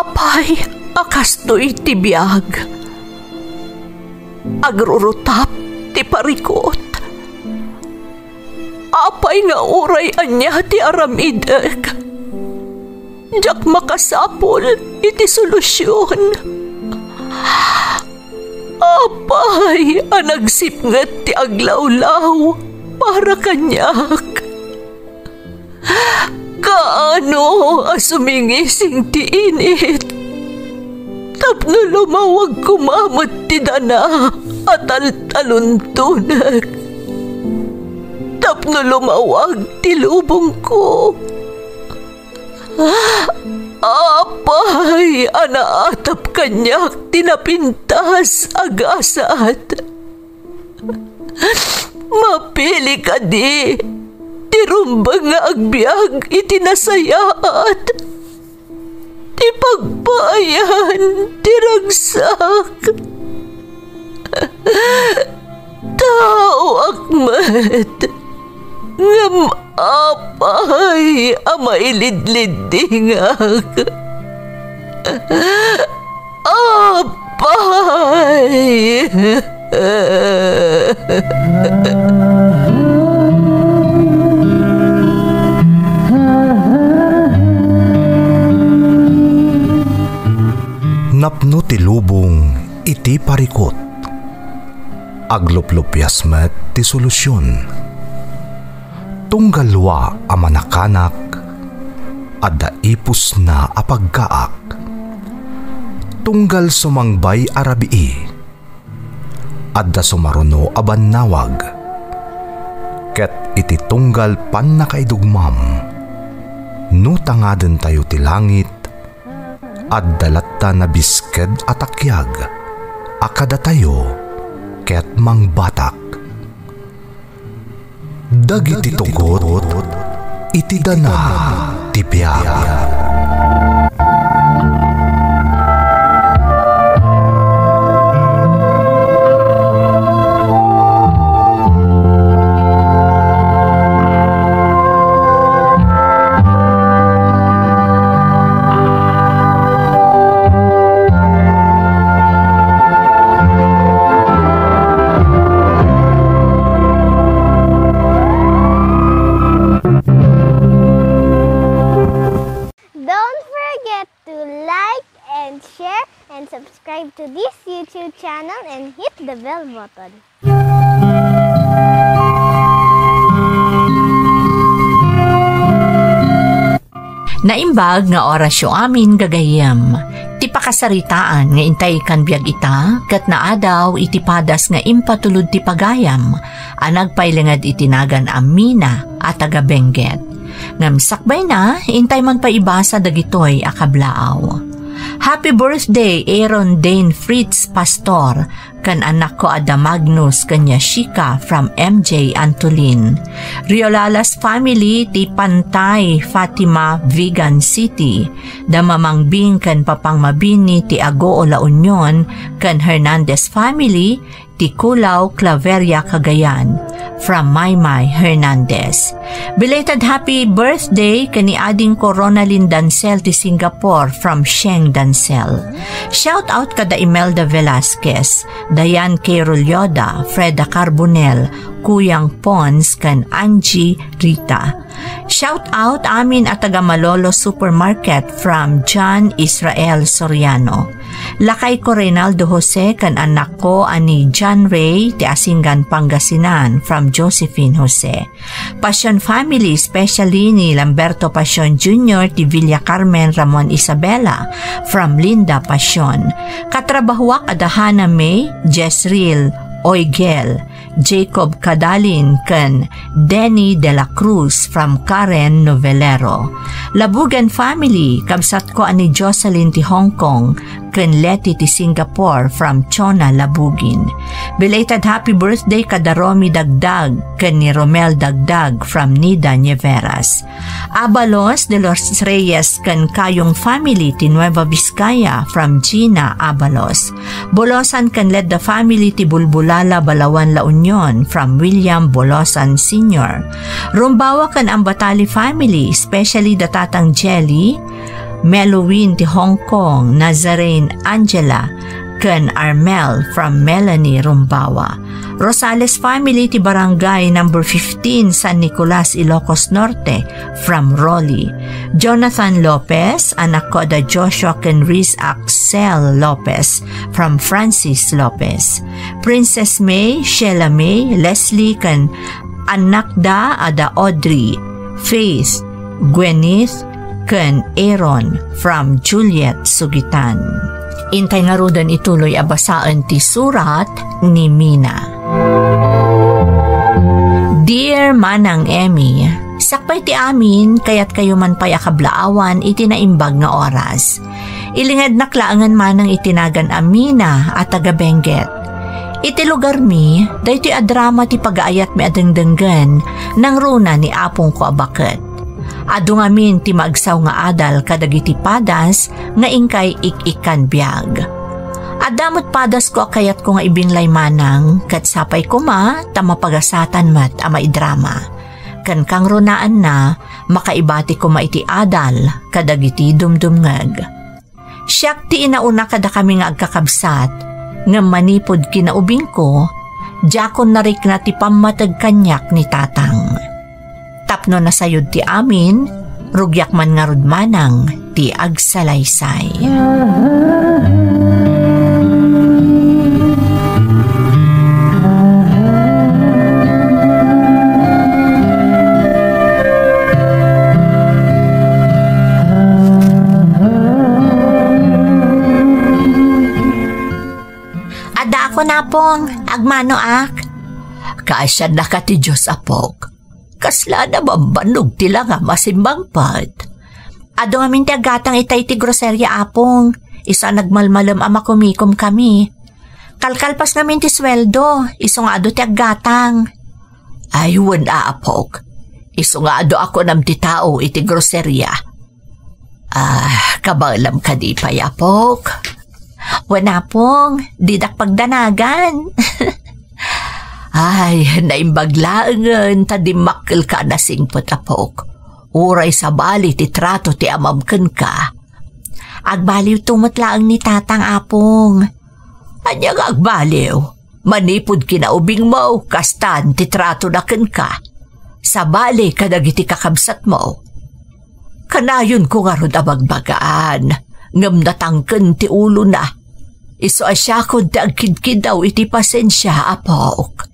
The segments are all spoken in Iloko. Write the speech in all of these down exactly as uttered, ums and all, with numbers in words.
Apay a kastoy ti biag? Agrurutap ti parikut. Apay nga uray ania ti aramidek, diak makasapul iti solusion. Apay a nagsipnget ti aglawlaw para kaniak? Kaano a sumingising ti init tapno lumawag koma met ti dana a taltaluntonek, tapno lumawag ti lubongko? Apay a naatap kaniak ti napintas a gasat? Mapili kadi ti rumbeng nga agbiag iti nasayaat, ti pagpaayan ti ragsak? Taoak met, ngem apay a mailidliddingak? Apay! Napno ti lubong iti parikut. Agluplupias met ti solusion. Tunggal wa a manakanak, adda ipusna a pagkaak. Tunggal sumangbay a rabii, adda sumaruno a bannawag. Ket iti tunggal pannakaidugmam, no tangadentayo ti langit, adda latta nabisked a takiag a kadatayo ket mangbatak. Dagiti tugot iti dana ti biag. Don't forget to like and share and subscribe to this YouTube channel and hit the bell button. Naimbag nga orasyo amin, gagayyem. Ti pakasaritaan nga intay kan biag ita, ket naadaw iti padas nga impatulod ti pagayam a nagpailinged iti nagan a Mina a taga Benguet. Ngem sakbayna, intay man pay ibasa dagitoy a kablaaw. Happy birthday, Aaron Dane Fritz Pastor, ken anakko a da Magnus ken Yashika from M J Antolin. Riolalas family ti Pantay, Fatima, Vigan City. Da Mamang Bing ken Papang Mabini ti Agoo, La Union, ken Hernandez family ti Culao, Claveria, Cagayan. From Maymay Hernandez. Belated happy birthday ken ni adingko Ronalyn Dancel ti Singapore from Sheng Dancel. Shout out kada Imelda Velasquez, Diane K. Rulloda, Freda Carbonell, Kuyang Pons, ken Angie Rita. Shout out amin a taga Malolo Supermarket from John Israel Soriano. Lakayko Reynaldo Jose ken anakko a ni John Ray ti Asingan, Pangasinan from Josephine Jose. Passion family, especially ni Lamberto Passion Junior ti Villa Carmen, Ramon Isabela from Linda Passion. Katrabahuak a da Hana May, Jezreel Oigel, Jacob Cadalin ken Denny de la Cruz from Karen Novelero. Labugan family, kabsatko a ni Jocelyn ti Hong Kong ken Leti ti Singapore from Chona Labugin. Belated happy birthday kada Romy Dagdag ken ni Romel Dagdag from Nida Nieveras. Abalos de los Reyes ken Kayong family ti Nueva Vizcaya from Gina Abalos. Bolosan ken Ledda family ti Bulbulala, Balawan, La Union from William Bolosan Senior. Rumbawa ken Ambatali family, especially da Tatang Jelly, Meluin ti Hong Kong, Nazarene Angela, ken Armel from Melanie Rumbawa. Rosales family ti Barangay Number fifteen, San Nicolas, Ilocos Norte, from Rolly. Jonathan Lopez, anakko da Joshua ken Riz Axel Lopez, from Francis Lopez. Princess May, Sheila May, Leslie, ken annakda a da Audrey, Faith, Gwyneth, ken Aaron from Juliet Sugitan. Intay ngaruden ituloy a basaen ti surat ni Mina. Dear Manang Emmy, sakbay ti amin, kayatkayo man pay a kablaawan iti naimbag nga oras. Ilingednak laengen manang iti nagan a Mina a taga Benguet. Iti lugarmi, daytoy a drama ti pagaayatmi a dengdenggen, nangruna ni apongko a baket. Adu ngamin ti maagsaw nga adal kadagiti padas nga inkay ik-ikkan biag. Adda met padasko a kayatko nga ibinlay manang, ket sapay koma ta mapagasatan met a maidrama. Ken kangrunaanna, makaibati koma iti adal kadagiti dumdumngeg. Siak ti inauna kadakami nga agkakabsat, ngem manipud kinaubingko, diakon narikna ti pammateg kaniak ni Tatang. Tapno nasayod ti amin, rugiak man ngarud manang ti agsalaysay. Adda ako, Apong, agmanoak. Kaasiannaka ti Dios, apok. Kasla a nabambannog ti langam a simmangpet. Adu ngamin ti aggatang itay ti groseria, Apong. Isu a nagmalmalem a makumikom kami. Kalkalpas ngamin ti sueldo, isu nga adu ti aggatang. Ay, wen a, apok. Isu nga adu a kunam ti tao iti groseria. Ah, kabaelam kadi pay, apok? Wen, Apong, didak pagdanagan. Ay, naimbag laengen ta dimmakkelka a nasingpet, apok. Uray sabali ti trato ti amam kenka. Agbaliwto met laeng ni Tatang, Apong. Ania nga agbaliw? Manipud kinaubingmo, kastan ti tratona kenka. Sabali kadagiti kakabsatmo. Kanayonko ngarud a bagbagaan, ngem natangken ti ulona. Isu a siakon ti agkidkidaw iti pasensia, apok.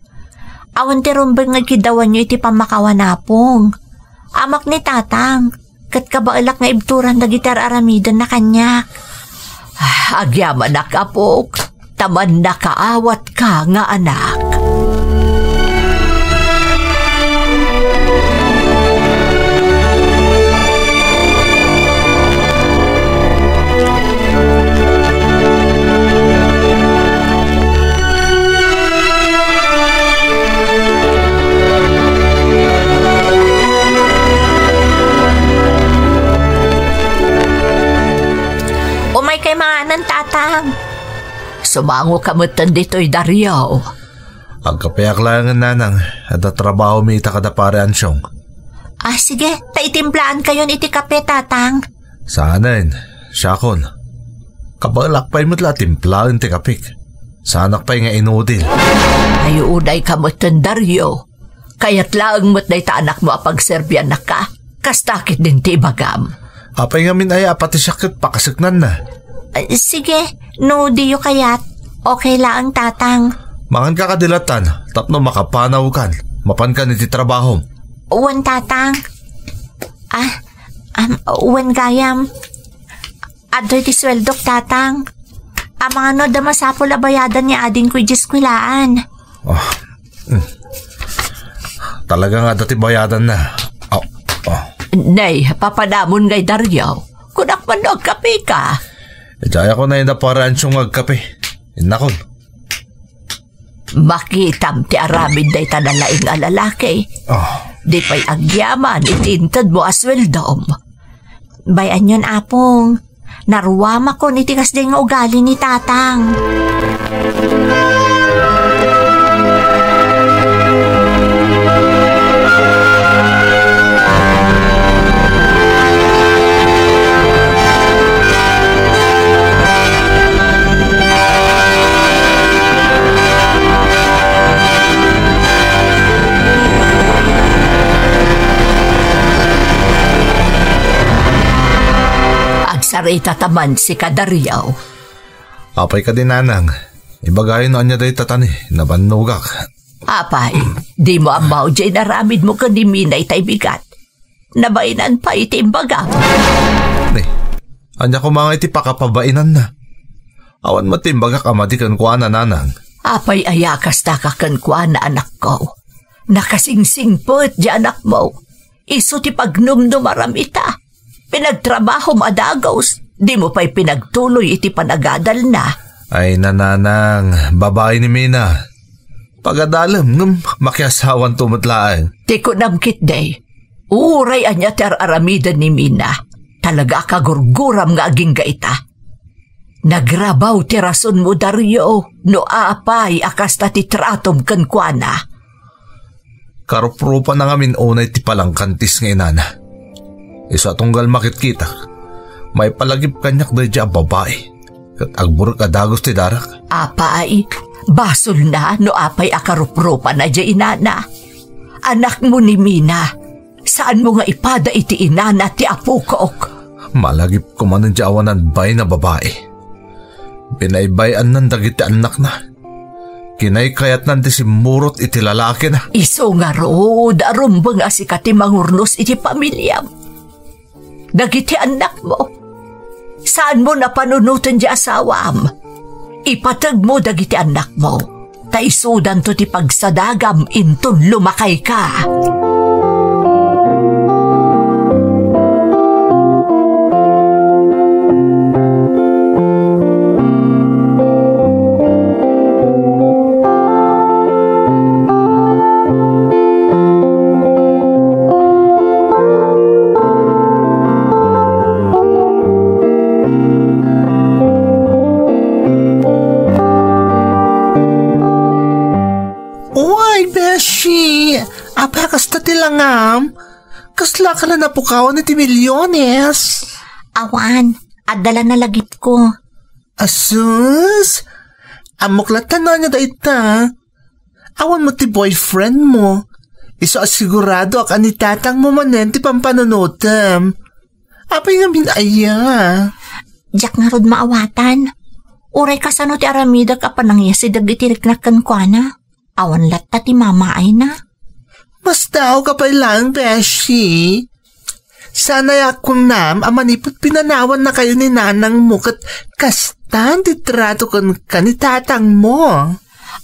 Awan ti rumbeng nga ikiddawanyo iti pammakawan, Apong. Amak ni Tatang, ket kabaelak nga ibturan dagiti ar-aramidenna kaniak. Ah, agyamanak, apok, ta mannakaawatka nga anak. Umaykay manganen, Tatang. Sumangoka metten ditoy, Dario. Agkapeak laengen, Nanang. Adda trabahomi ita kada Pare Ansyong. Ah, sige. Ta itimplaankayon iti kape, Tatang. Saanen, siakon. Kabaelak pay met la a timplaen ti kapik. Saanak pay nga inudil. Ay, unayka metten, Dario. Kayat laeng met dayta anakmo a pagserbiannaka. Kasta ketdin ti ibagam. Apay ngamin aya a pati siak ket pakaseknanna? Ah, sige, no diyo kayat. Okay laeng, Tatang. Manganka kadi lattan, tapno makapanawkan. Mapankan iti trabahom. Wen, Tatang. Ah, am, wen gayam. Adtoy ti sueldok, Tatang. Amangan no adda masapul a bayadan ni adingko idiay eskuelaan. Ah, mm. Talaga nga adda ti bayadanna. Oh, oh. Nay, papanamon ngay, Dario. Kunak man no agkapeka. Idiay ako na inda Pare Ansyong nga agkape. Innakon. Makitam ti aramid dayta nalaing a lalaki. Ah. Di pay agyaman iti intedmo a sueldom. Bay-anyon, Apong. Naruamakon iti kasdi nga ugali ni Tatang. Sarita ta man sika, Dario. Apay kadi, nanang? Ibagayo no ania dayta tani, nabannogak. Apay, dimo ammo diay inaramidmo ken ni Mina itay bigat? Nabainan pay ti imbagam. Ni, ania koma nga iti pakapabainanna? Awan met ti imbagak a madi kenkuana, nanang. Apay aya kasta ka kenkuana, anakko? Nakasingsingpet diay anakmo. Isu ti pagnumnumaram ita. Pinagtrabahom a dagus, dimo pay pinagtuloy iti panagadalna. Ay, nanang, babai ni Mina. Pagadalem, ngem makiasawanto met laeng. Ti kunam ketdi, uray ania ti ar-aramiden ni Mina, talaga a kagurguram nga agingga ita. Nagrabaw ti rasonmo, Dario, no apay a kasta ti tratom kenkuana. Karupropana ngamin unay ti palangkantis nga inana. Isu a tunggal makitkitak, maipalagip kaniak daydiay a babai, ket agburek a dagus ti darak. Apay, basolna no apay a karupropana diay inana. Anakmo ni Mina, saanmo nga ipada iti inana ti apokok. Malagip koma diay awanan bain a babai. Binaybay-annan dagiti annakna. Kinaykayatnan ti simmurot iti lalakina. Isu ngarud a rumbeng a sika ti mangurnos iti pamiliam. Dagiti annakmo, saanmo a panunoten diay asawam. Ipategmo dagiti annakmo, ta isudanto ti pagsadagam inton lumakayka. Uy, beshi! Apay a kasta ti langam? Kasla ka la napukawan iti milyones? Awan, adda la nalagipko. Asus! Ammok latta no ania dayta. Awan met ti boyfriend mo. Isu a siguradoak a ni tatang mo manen ti pampanunotem. Apay ngamin aya? Diak ngarud maawatan. Uray kasano ti aramidek a panangyasideg iti riknak kenkuana. Awan latta ti mamaayna. Masdaawka pay laeng, beshi. Saan a kunam a manipud pinanawannakayo ni nanangmo ket kastan ti trato kenka ni tatangmo.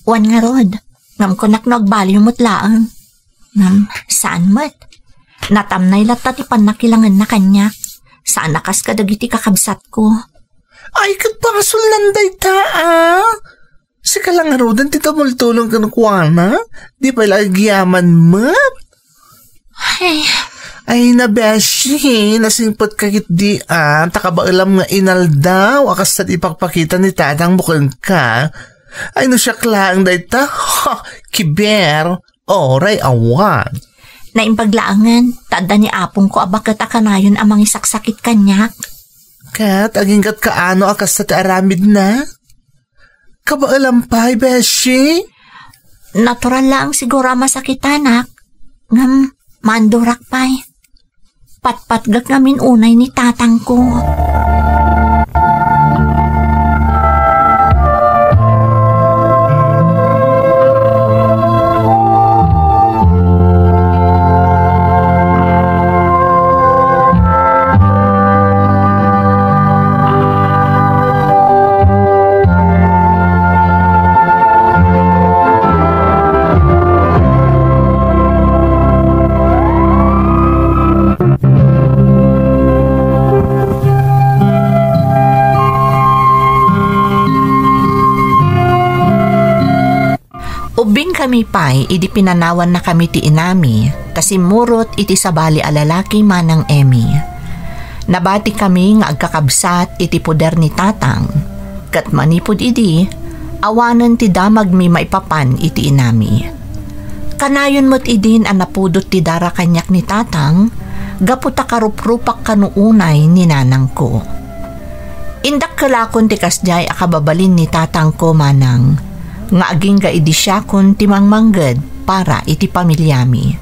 Wen ngarud, ngem kunak no agbaliw met laeng. Ngem saan met. Natamnay latta ti pannakilangenna kaniak. Saan a kas kadagiti kakabsatko. Ay, ket basolnan dayta, a. Sika la ngaruden ti tumultulong kenkuana, di pay la agyaman met. Ay. Ay, na, beshi, nasingpet ka ketdi, a, ta kabaelam nga inaldaw a kasta ti ipakpakita ni tatangmo kenka. Ay, no siak laeng dayta, ha, kiber, oray awan. Naimbag laengen, ta adda ni apongko a baket a kanayon a mangisaksakit kaniak. Ket agingga't kaano a kasta ti aramidna? Kabaelam pay, beshi? Natural laeng siguro a masakitanak, ngem maandurak pay. Patpatgek ngamin unay ni tatangko. Ubbingkami pay idi pinanawannakami ti inami, ta simmurot iti sabali a lalaki manang Emmy. Nabatikami nga agkakabsat iti poder ni Tatang, ket manipud idi, awanen ti damagmi maipapan iti inami. Kanayon met idin a napudot ti dara kaniak ni Tatang, gapu ta karuprupak kano unay ni nanangko. Indakkelakon ti kasdiay a kababalin ni tatangko manang nga agingga idi siakon ti mangmangged para iti pamiliami.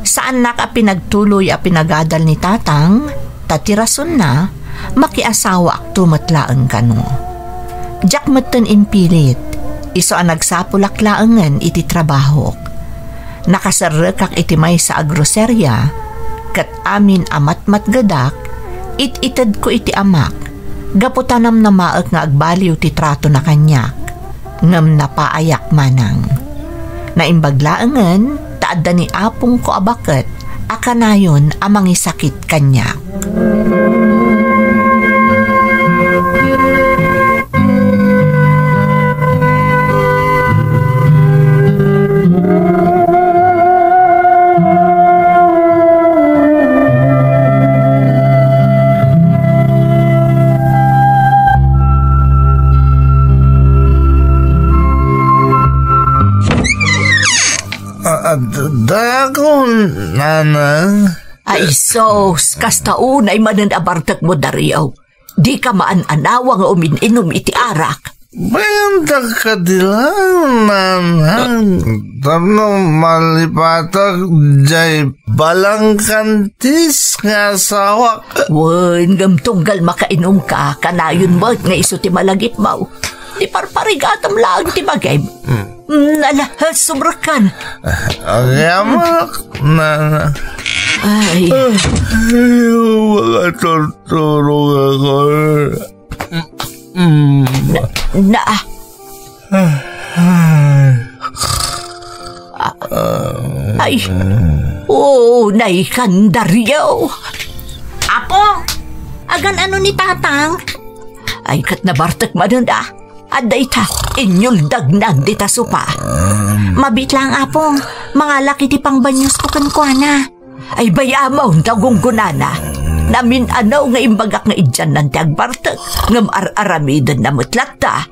Saannak a pinagtuloy a pinagadal ni tatang, ta ti rasonna, makiasawaakto met laeng kano. Diak metten impilit, isu a nagsapulak laengen iti trabahok. Nakaserrekak iti maysa a groseria, ket amin a matmatgedak, it-itedko iti amak, gapu ta namnamaek nga agbaliw ti tratona kaniak, ngem napaayak manang. Naimbag laengen ta adda ni apongko a baket a kanayon a mangisakit kaniak. Ah, ah, d-, dakon, nanang. Ay, sus, kasta unay manen a bartekmo, Dario. Dika maan-anawa nga umin-inum iti arak. Bayantak kadi laeng, nanang. Tapno malipatak jay balangkantis nga asawak. Wen, ngem tunggal makainumka, kanayon met nga isu ti malagipmo. Di parparigatam laeng ti bagim. Hmm. Mm, ala, sobra kan. Agyamak, nanang. Ay. Ay, makaturturong ako. Mm. Na, na. Ay. Ah, ay. Oh, naikan, Dario. Apo, agan-ano ni Tatang? Ay, ket nabartek manen a. Adda ita, inyuldagnan dita sopa. Mabiit laeng, Apong. Mangalak iti pangbaniosko kenkuana. Ay, bay-amon ta gunggonana. Namin-ano nga imbagak nga idiannan ti agbartek, ngem ar-aramidenna met latta.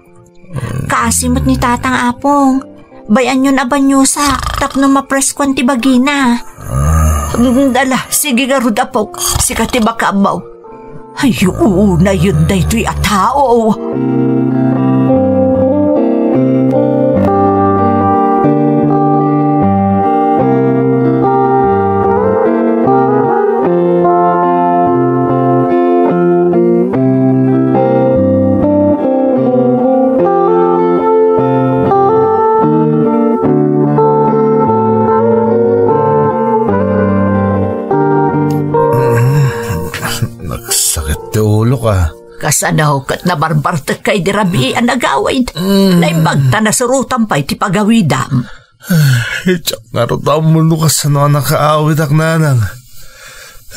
Kaasi met ni Tatang, Apong. Bay-anyon a baniosak tapno mapreskoan ti bagina. Mm, ala, sige ngarud, Apok. Sika ti makaammo. Ay, unayen daytoy a tao. Nagsakit ti ulok, a. Kasano ket nabarbartek ka idi rabii a nagawid? Mm. Naimbag ta nasurotam pay ti pagawidam. Ay, diak ngarud ammo no kasano a nakaawidak, nanang.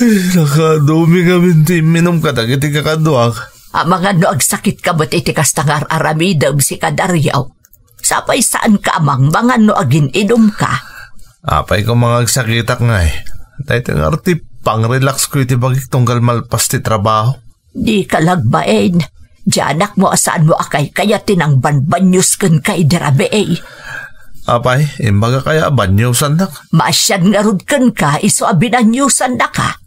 Ay, nakaadumi ngamin ti imminum kadagiti kakaduak. Amangan no agsakitka met iti kasta nga ar-aramidem, sika, Dario. Sapay saanka a mangmangan no agin-inumka. Apay ko mangagsakitak ngay. Daytoy ngarud ti pangrelaxko iti bagik tunggal malpas ti trabaho. Dika lagbain. Dianakmo a saanmo a kaykayat ti nangbanbanios kenka idi rabii. Apay, imbagak aya a baniosannak? Maasian ngarud kenka isu a binaniosannaka.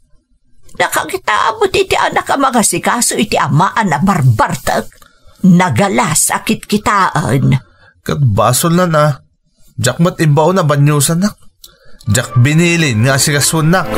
Nakakitaam met iti anak a mangasikaso iti amaan a barbartek. Nagalas a kitkitaen. Ket basolnan a. Diak met imbaon a baniosannak. Diak binilin nga asikasuennak.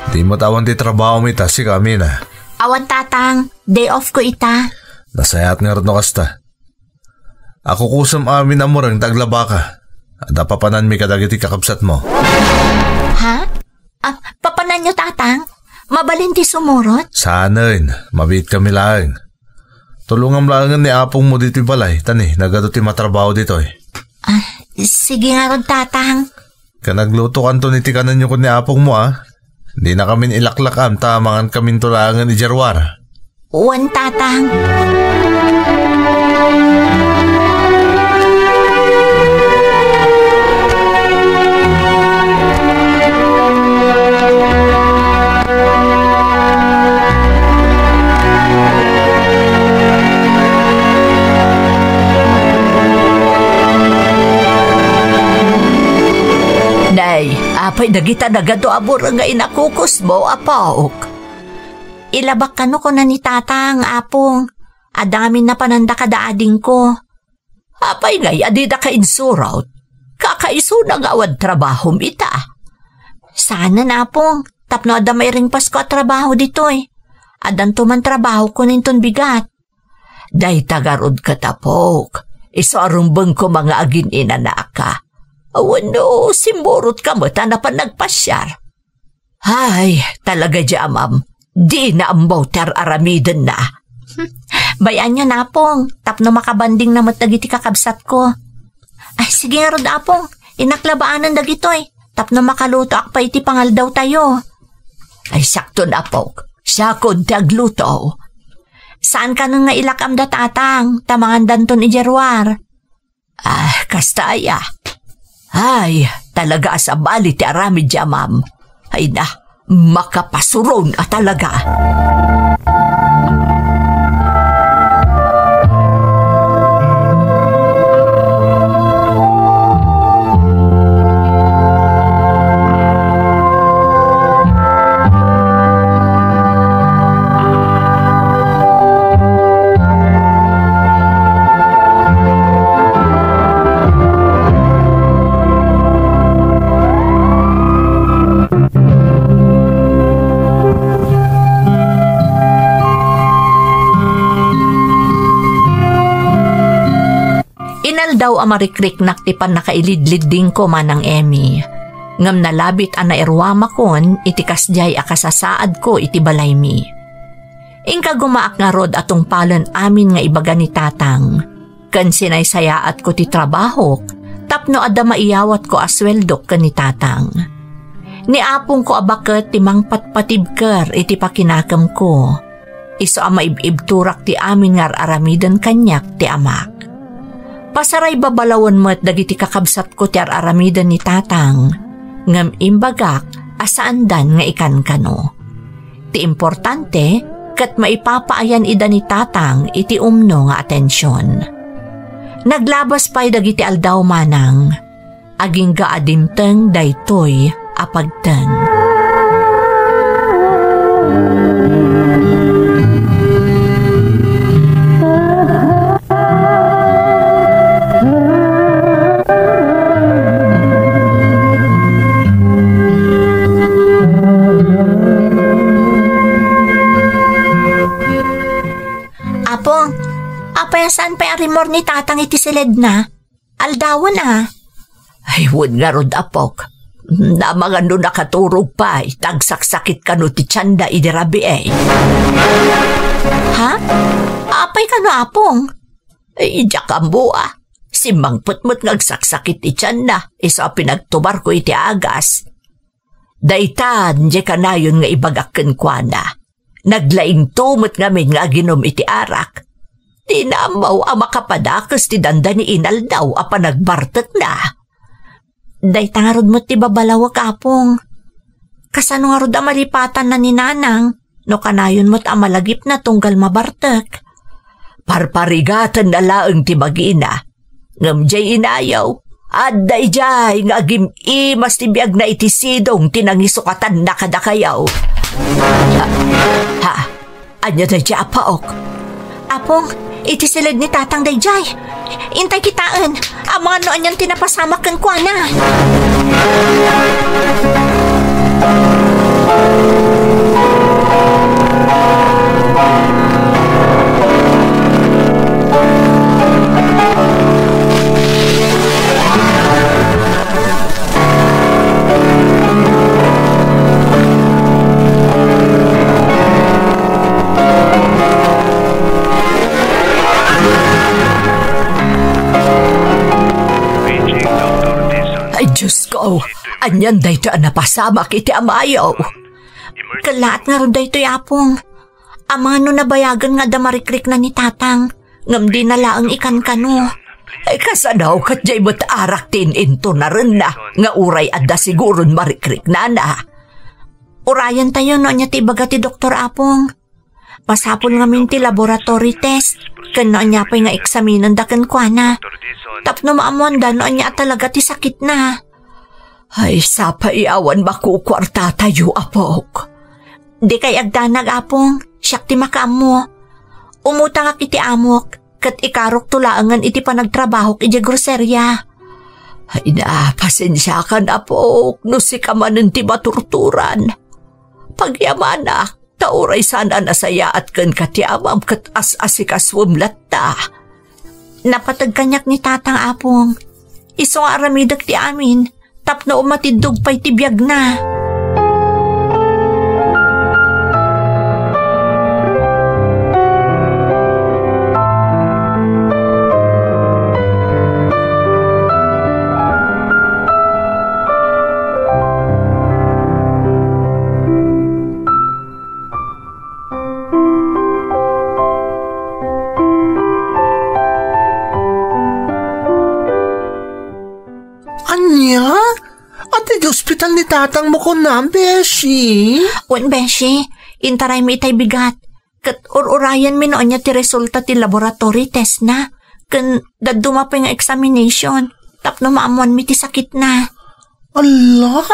Di met awan ti trabaho mi ta sika, Mina. Awan, Tatang. Day off ko ita. Nasayaat ngarud no kasta. Akukusem amin a mureng ta aglabaka. Adda papananmi kadagiti kakabsatmo. Ha? Ah, papananyo, Tatang? Mabalin ti sumurot? Saanen, mabiit kami laeng. Tulongam laengen ni apongmo ditoy balay, ta ni, nagadu ti matrabaho ditoy. Ah, sige ngarud, Tatang. Ken aglutokanton iti kanenyo ken ni apongmo, a. Dinakamin ilaklak-am ta mangankaminto laengen idiay ruar. Wen, Tatang. pay dagita nagadu a bureng nga inakukusmo, Apok? Ilabak kano, kuna ni Tatang, Apong. Adda ngamin napananda kada adingko. Apay ngay a dida kainsurot? Kakaisuna nga awan trabahom ita. Saanen, Apong, tapno adda mairingpasko a trabaho ditoy. Addanto man trabahokon inton bigat. Dayta ngarud ket, Apok, isu a rumbeng koma nga agin-inanaka. Wenno, simmurotka met a napan nagpasiar. Ay, talaga diay amam, dina ammo ti ar-aramidenna. Bay-anyon, Apong, tapno makabandingna met dagiti kakabsatko. Ay, sige ngarud, Apong, innak la baanen dagitoy, tapno makalutoak pay iti pangaldawtayo. Ay, siakton, Apok, siakon ti agluto. Saan kanon nga ilak-am da Tatang, ta mangandanton idiay ruar. Ah, kasta aya. Ay, talaga a sabali ti aramid diay amam. Ay na, makapasuron a talaga. Inaldaw a marikriknak ti pannakailidliddingko, Manang Emmy, ngem nalabit a nairuamakon iti kasdiay a kasasaadko iti balaymi. Inkagumaak ngarud a tungpalen amin nga ibaga ni Tatang, ken sinaysayaatko ti trabahok tapno adda maiyawatko a sueldok ken ni Tatang. Ni apongko a baket ti mangpatpatibker iti pakinakemko. Isu a maib-ibturak ti amin nga ar-aramiden kaniak ti amak. Pasaray babalawen met dagiti kakabsatko ti ar-aramiden ni Tatang, ngem imbagak a saandan nga ikankano. Ti importante, ket maipapaayan ida ni Tatang iti umno nga atension. Naglabas pay dagiti aldaw manang. Agingga a dimteng daytoy a pagteng. Apo, apay a saan pay a rimmuar ni Tatang iti siledna? Aldawen a. Ay, wen ngarud, apok. Amangan no nakaturog pay, ta agsaksakit kano ti tianna idi rabii. Ha? Apay kano, apong? Ay, diak ammo a. Simmangpet met nga agsaksakit ti tianna, isu a pinagtubarko iti agas. Daytan, diay kanayon nga ibagak kenkuana. Naglaingto met ngamin nga aginom iti arak. Dina ammo a makapadakes ti dandani inaldaw a panagbartekna. Dayta ngarud met ti babalawek, apong. Kasano ngarud a malipatanna ni Nanang no kanayon met a malagipna tunggal mabartek? Parparigatenna laeng ti bagina. Ngem diay inayo, adda idiay nga agim-imas ti biagna iti sidong ti nangisukatanna kadakayo. Ha? Ha? Ania daydiay, apaok? Apong, iti siled ni Tatang daydiay. Intay kitaen, amangan no anian ti napasamak kenkuana. Ay, Diyos ko! Anian daytoy a napasamak iti amayo? Kellaat ngarud daytoy, apong. Amangan no nabayagen nga adda marikrikna ni Tatang, ngem dina laeng ikankano. Ay, kasano ket diay met arak ti in-intunarenna nga uray adda siguron marikriknana? Urayentayo no ania ti ibaga ti doktor, apong. Masapul ngamin ti laboratory test ken no ania pay nga eksaminenda kenkuana tapno maammoanda no ania a talaga ti sakitna. Ay, sapay awan makukuartatayo, apok. Dikay agdanag, Apong. Siak ti makaammo. Umutangak iti amok, ket ikarokto laengen iti panagtrabahok idiay groseria. Ay na, pasensiakan, apok, no sika manen ti maturturan. Pagyamanak, ta uray saan a nasayaat kenka ti amam ket as-asikasuem latta. Napateg kaniak ni Tatang, Apong. Isu nga aramidek ti amin tapno umatiddog pay ti biagna. Ania? Adda idiay ospital ni tatangmo kunam, beshi? Wen, beshi. Intaraymi itay bigat. Ket ur-urayenmi no ania ti resulta ti laboratory testna. Ken dadduma pay nga examination. Tapno maammoanmi ti sakitna. Ala!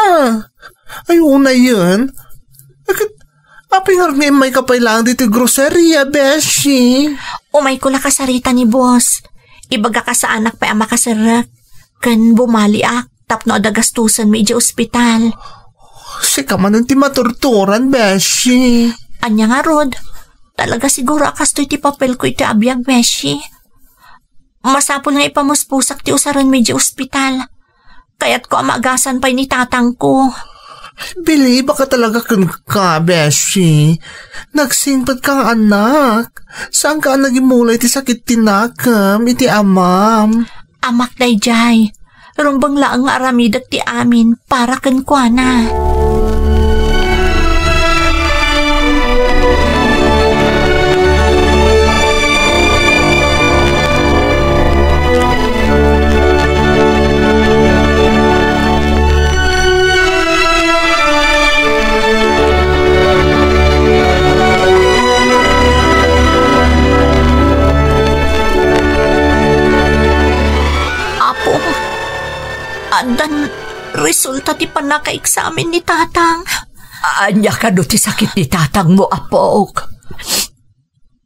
Ay, unayen. Ket apay ngarud nga immayka pay laeng ditoy groceria, beshi? Umayko la kasarita ni boss. Ibagak a saanak pay a makaserrek. Ken bumaliak tapno adda gastusenmi idiay ospital. Sika manen ti maturturan, beshi. Ania ngarud? Talaga siguro a kastoy ti papelko iti abiag, beshi. Masapul nga ipamuspusak ti usarenmi idiay ospital. Kayatko a maagasan pay ni tatangko. Bilibak a talaga kenka, beshi. Nagsingpet ka nga anak. Saanka a nagimulay ti sakit ti nakem iti amam. Amak daydiay. Rumbeng laeng nga aramidek ti amin para kenkuana. Apo, addan resulta ti pannakaeksamin ni tatang. Ania kano ti sakit ni tatangmo, apok?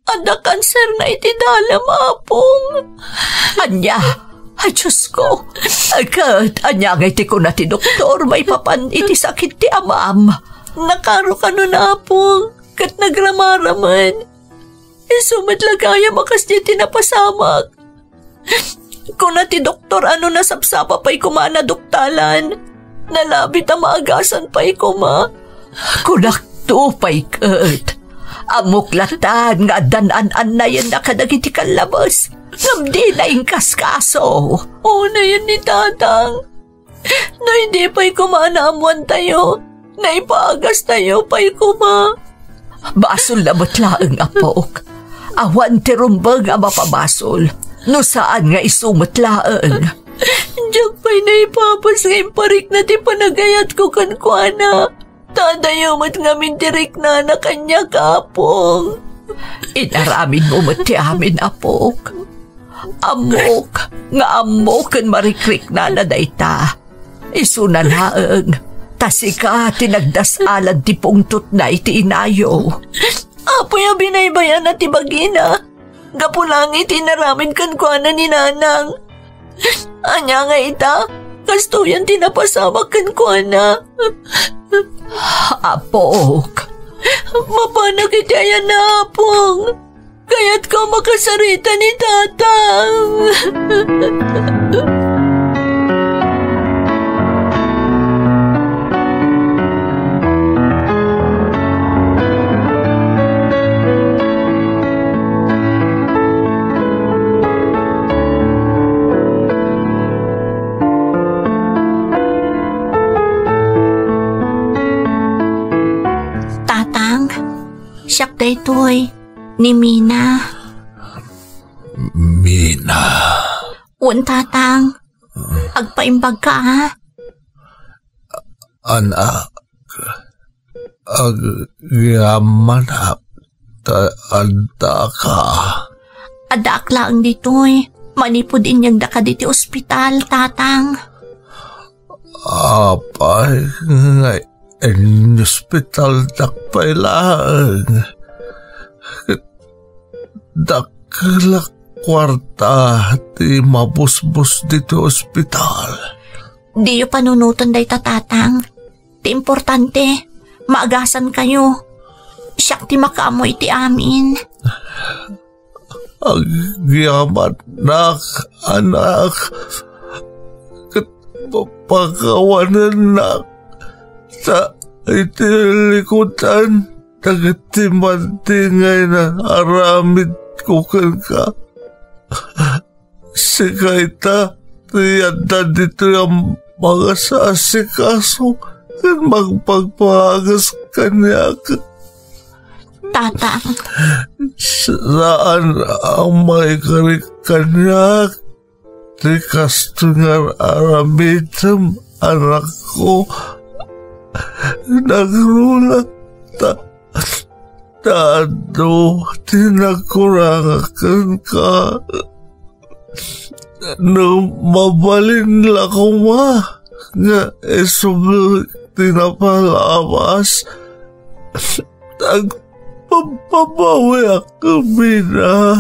Adda kanserna iti dalem, Apong. Ania? Ay, Diyos ko. Ket ania ngay ti kuna ti doktor maipapan iti sakit ti amam? Nakaro kanona, Apong, ket nagramaramen. Isu met la gayam a kasdiay ti napasamak. Kuna ti doktor a no nasapsapa pay koma a naduktalan, nalabit a maagasan pay koma. Kunakto pay ket, ammok latan nga addan an-annayenna kadagiti kallabes, ngem dina inkaskaso. Unayen ni tatang. No idi pay koma a naammoantayo, naipagastayo pay koma. Basolna met laeng, apok. Awan ti rumbeng a mapabasol, no saan nga isu met laeng. Diak pay naipapas nga imparikna ti panagayatko kenkuana. Ta adayo met ngamin ti riknana kaniak, Apong. Inaramidmo met ti amin, apok. Ammok nga ammo ken marikriknana dayta. Isuna laeng, ta sika ti nagdas-alan ti pungtotna iti inayo. Apoy a binaybay-ana ti bagina. Gapu laeng iti inaramid kenkuana ni Nanang. Ania nga ita, kastoyen ti napasamak kenkuana. Apok. Mapanak iti ayanna, Apong. Kayatko a makasarita ni Tatang. Tatang, siak daytoy, ni Mina. Mina. Wen, Tatang. Agpaimbagka, a? Anak, agyamanak ta addaka. Addaak laeng ditoy. Manipud inyegdaka ditoy ospital, Tatang. Apay, nga inospitaldak pay laeng. Ket dakkel a kuarta ti mabusbos ditoy ospital. Diyo panunoten dayta, Tatang. Ti importante, maagasankayo. Siak ti makaammo iti amin. Agyamannak, anak, ket pa-, pakawanennak. Ta iti likudan dagiti madingay nga aramidko kenka. Sika ita ti adda ditoy a mangasasikaso ken magpagpagas kaniak. Tatang. Saan a maikarik kaniak ti kastoy nga aramidem, anakko. Nagruna ta, ta adu ti nagkurangak kenka. No mabalin la koma nga isubli ti napalabas, agpapabawiak koma.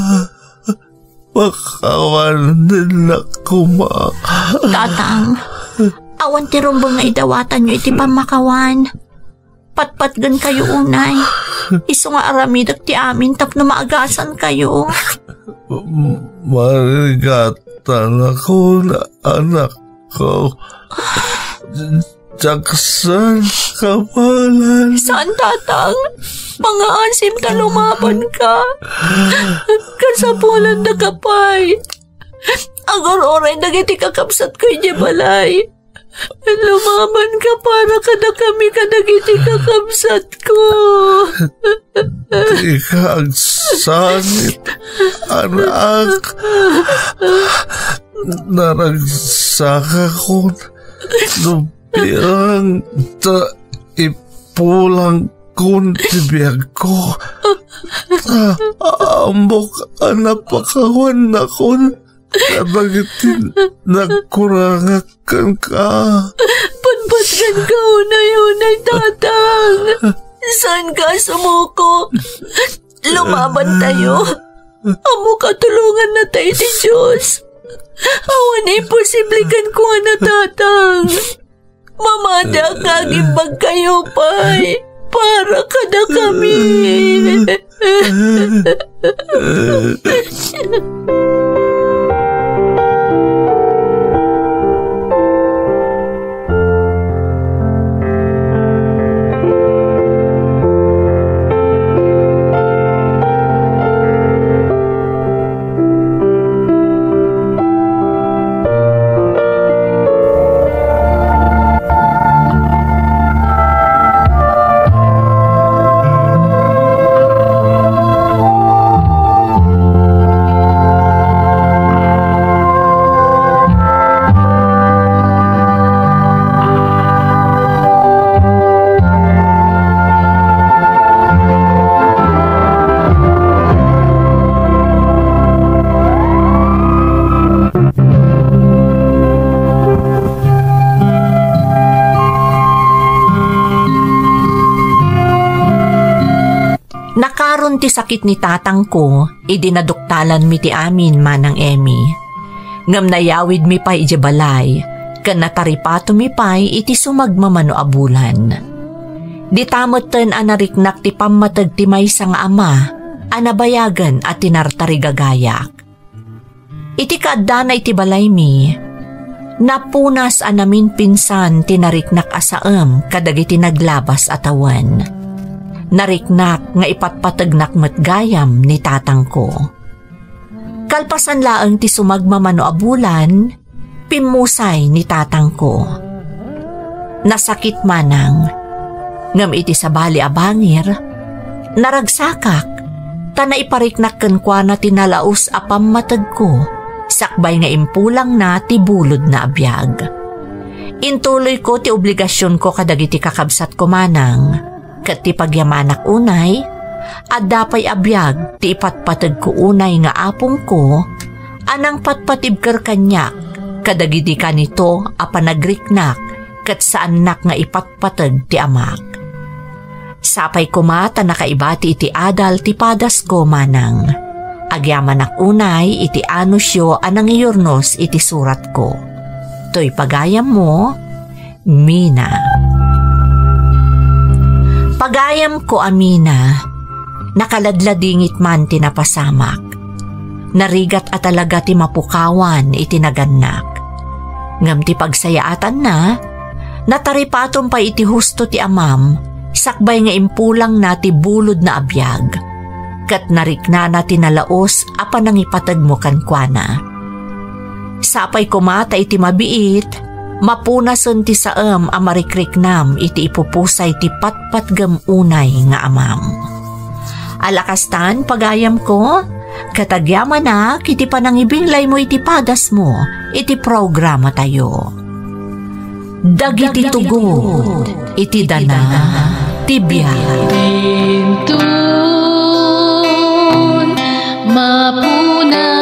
Pakawanennak koma. Tatang, awan ti rumbeng nga idawatanyo iti pammakawan. Patpatgenkayo unay. Isu nga aramidek ti amin tapno maagasankayo. Marigatanakon, anakko. Diak saan kabaelan. Saan, Tatang. Mangaasim ta lumabanka. Kasapulanda ka pay. Agur-uray dagiti kakabsatko idiay balay. Lumabanka para kadakami kadagiti kakabsatko. Dika agsangit, anak. Naragsakakon no bilang ta ipulangkon ti biagko. Ta ammok a napakawannakon kadagiti nagkurangak kenka. Patpatgenka unay-unay, Tatang. Saanka a sumuko. Lumabantayo. Ammok a tulongannata iti Dios. Awan imposible kenkuana, Tatang. Mamatiak nga agimbagkayo pay para kadakami. Nakaron ti sakit ni tatangko idi naduktalanmi ti amin, Manang Emmy. Ngem nayawidmi pay idiay balay ken nataripatomi pay iti sumagmamano a bulan. Dita metten a nariknak ti pammateg ti maysa nga ama a nabayagen a tinartarigagayak. Iti kaaddana iti balaymi, napunas a naminpinsan ti nariknak a saem kadagiti naglabas a tawen. Nariknak nga ipatpategnak met gayam ni tatangko. Kalpasan laeng ti sumagmamano a bulan, pimmusay ni tatangko. Nasakit manang, ngem iti sabali a bangir, naragsakak, ta naipariknak kenkuana ti nalaus a pammategko, sakbay nga impulangna ti bulodna a biag. Intuloyko ti obligasionko kadagiti kakabsatko manang, ket ti pagyamanak unay, adda pay a biag ti ipatpategko unay nga apongko a nangpatpatibker kaniak kadagidi kanito a panagriknak ket saannak nga ipatpateg ti amak. Sapay koma ta nakaibati iti adal ti padasko manang. Agyamanak unay iti anusyo a nangiyurnos iti suratko. Toy pagayammo, Mina. Pagayamko a Mina, nakaladladingit man ti napasamak. Narigat a talaga ti mapukawan iti nagannak. Ngem ti pagsayaatanna, nataripatom pay iti husto ti amam, sakbay nga impulangna ti bulodna a biag. Ket nariknana ti nalaus a panangipategmo kenkuana. Sapay koma ta iti mabiit, mapunasen ti saem a marikriknam iti ipupusay ti patpatgem unay nga amam. Alakastan, pagayamko, ket agyamanak iti panangibinglaymo iti padasmo iti programatayo. Dagiti tugot iti dana ti biag. Inton mapuna